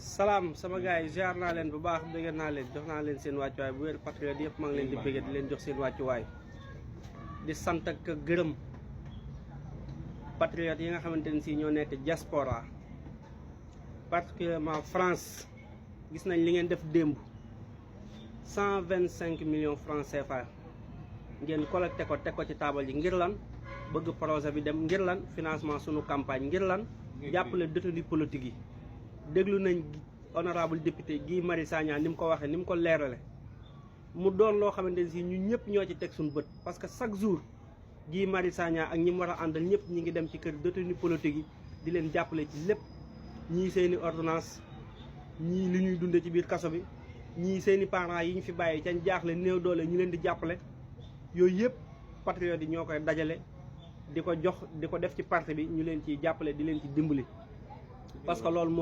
salaam sama gars yi ziar naa leen bu baax bëgg naa leen jox naa leen seen wàccuwaay bu wér patriote yëpp maa ngi leen di bëgg di leen jox seen wàccuwaay di sant ak gërëm patriote yi nga xamante ne si ñoo nekk diaspora particulièrement France gis nañ li ngeen def démb 125 millions francs CFA ngeen collecté ko teg ko ci taabal ji ngir lan bëgg projet bi dem ngir lan financement sunu campagne ngir lan jàppale détenu politique yi. déglu nañ honorable député Guy Marius Sagna ni mu ko waxee ni mu ko leerale mu doon loo xamante ne si ñun ñëpp ñoo ci teg suñu bët parce que chaque jour Guy Marius Sagna ak ñi mu war a àndal ñëpp ñi ngi dem ci kër détenu politique yi di leen jàppale ci lépp ñii seeni ordonnance ñii li ñuy dunde ci biir kaso bi ñii seeni parents yi ñu fi bàyyi cañ jaaxle néew doole ñu leen di jàppale yooyu yëpp patriotes yi ñoo koy dajale di ko jox di ko def ci parti bi ñu leen ciy jàppale di leen ci dimbali parce que loolu mooy